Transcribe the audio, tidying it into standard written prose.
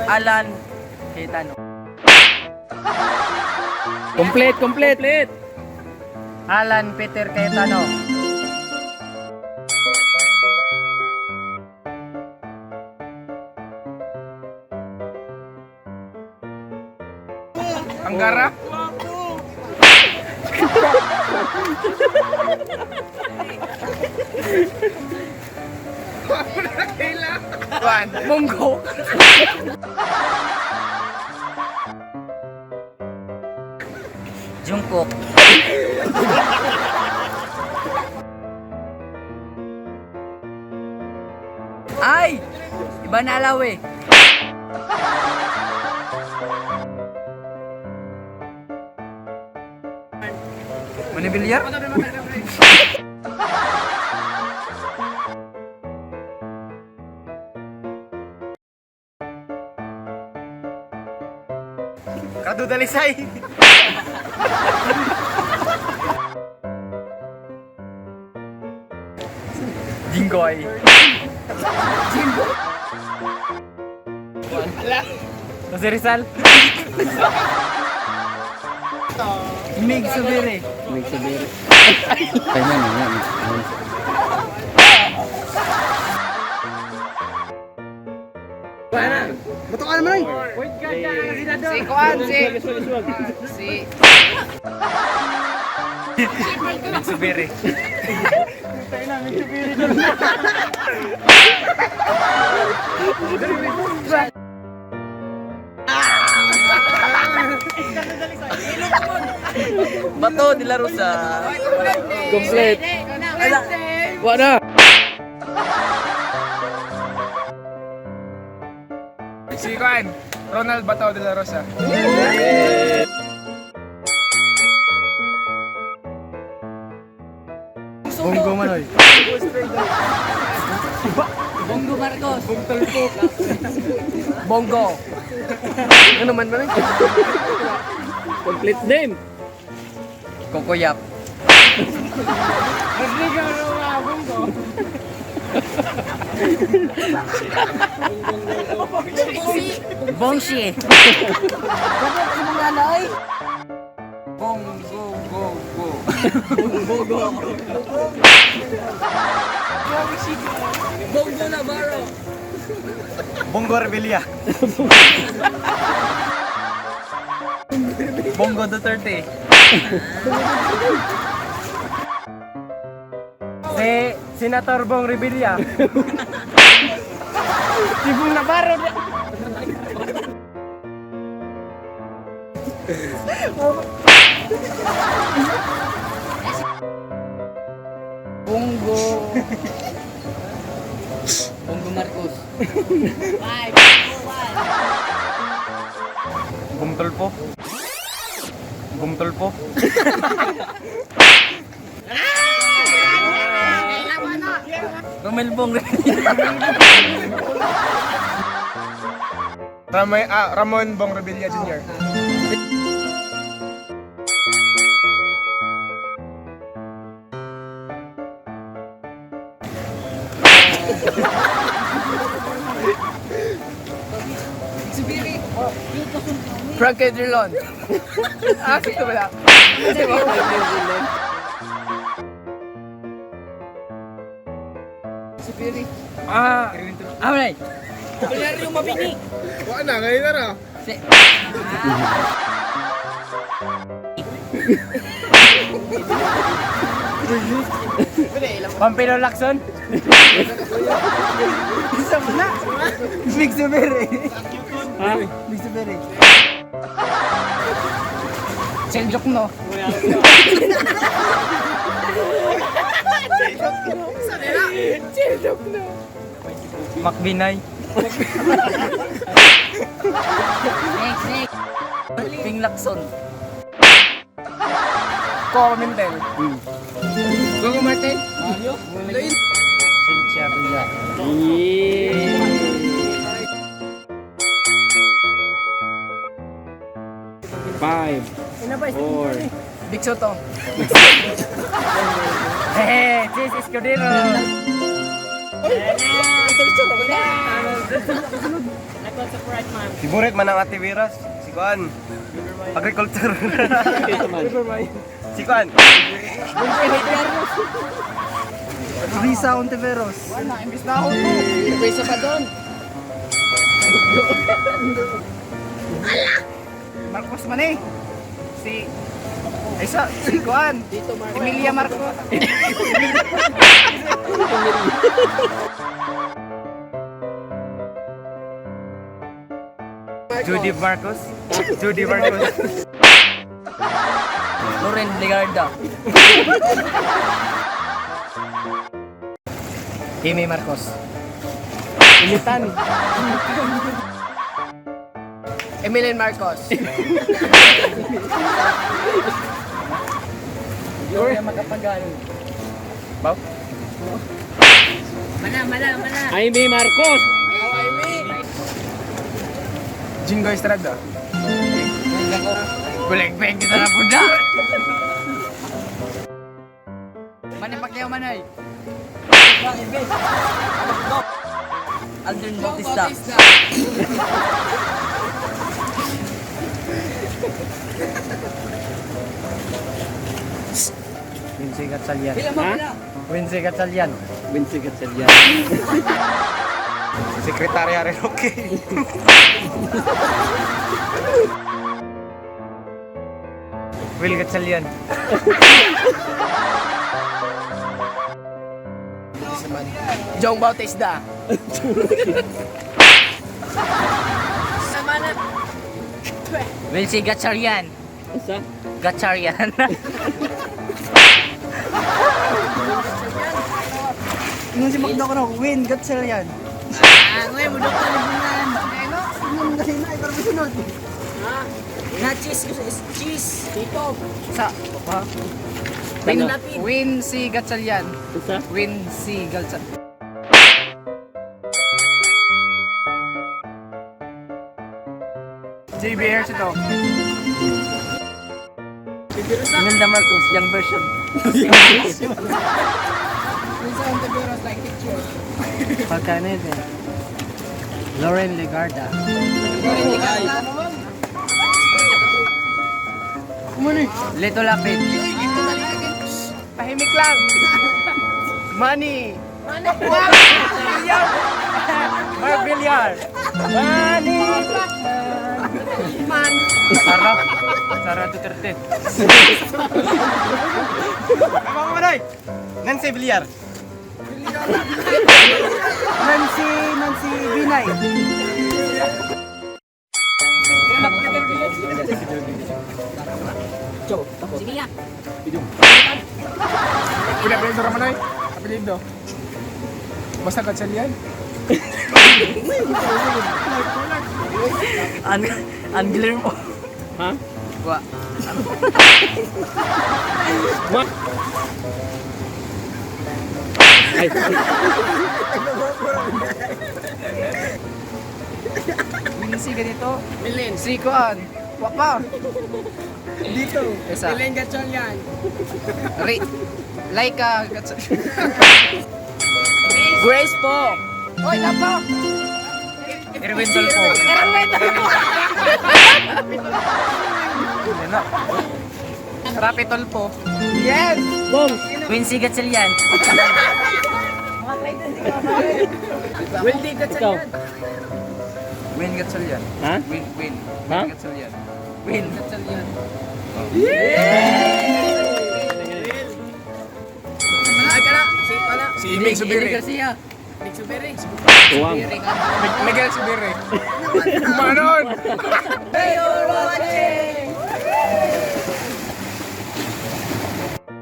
Alan Cayetano. Complete, complete. Complete. Alan Peter Cayetano. Anggara. Juan. Monggo. Jungkook. Ay! Iba na alaw eh. Manibilyar? Kado Dalisay. Jinggoy. Jose Rizal. Mig Subiri. Mig Subiri. Ay, man, man, man. Si Juan, si... Si... Mig Subiri. Bato de la Rosa. Complete. Wala. Si Juan, Ronald Bato de la Rosa. Bongo Manoy. Bongo Marcos. Bongo. Ano man man? Complete name. Kokoyap. Bongshi. Bong, go, go, go. Bongo. Bongo Navarro. Bongo Revilla. Bongo Duterte. Si Senator Bong Revilla. Si Bong Navarro. Bongo. Bongo Marcos. Bong Tulpo. Bong Tulpo. Romel Bong. Ramon Bong Revilla Jr. Frank Drilon. Ah, sino ba? Ah, Aray. Wala na, ngayon na raw. Si Pampilo Lacson. Isa mo na. Mig Subiri. Mig Subiri. Seljok no. Macbinay. Next, next. Ping Lacson. Ko Mintel. Gogo Martin. Cynthia Villar. Five. Four. Big Soto. Hey, this is Escudero. Favorite man ang Ate Veras. Si Kuan. Agriculture. Si Kuan. Risa Ontiveros. Wala, imbis na ako to. Pwesa pa doon. Marcos man eh. Si... Ay sa, si Kuan. Emilia Marcos. Judy Marcos. Judy Marcos. Loren Legarda. Amy Marcos. Ilitan. Emilien Marcos. Gloria Macapagal. Baw? Mana, mana, mana. Jaime Marcos. Jingo Estrada. Bulig-beng kita na po na. Manny Pacquiao manay. Aldrin Bautista. Wincy Gatchalian. Ha? Wincy Gatchalian. Vinci Gatchalian. Sekretarya Reloque. Will Gatchalian. Jong Bautista. Wilson Gatchalian. Asa? Gatchalian. Ingon si Macdo ko Win Gatchalian. Ah, ngayon mo doktor libungan. Ingon kasi na ay pero sunod. Na cheese cheese. Tito. Sa pa. Win, Win si Gatchalian. Asa? Win si Gatchalian. JB Ejercito. Imelda Marcos, young version. Pagkano yun eh. Lauren Legarda. Lito Lapid. Tahimik lang. Money. Mark Villar. Money. Sara. Sara Duterte. Ano ba Nancy Villar. Nancy, Nancy Binay. Pila apelyido Ramanoy? Apelyido. Basta Gatchalian. An Angler mo. Ha? Wa. Ma? Ay, Win si ganito. Milin. Si Kuan. Wa pa. Dito. Isa. Milen Gatchalian. Ray. Laika Gatchalian. Grace po. Oy, napa. Erwin Dolfo. Erwin Dolfo. Rapi Tolpo. Yes. Bong! Wincy Gatchalian. Wildy Ikaw. Win Gatchalian. Ha? Win, win. Ha? Win Gatchalian. Win Gatchalian. Si Mig Subiri. Garcia. Tuwang. Miguel Subiri. Kumanon! You're watching.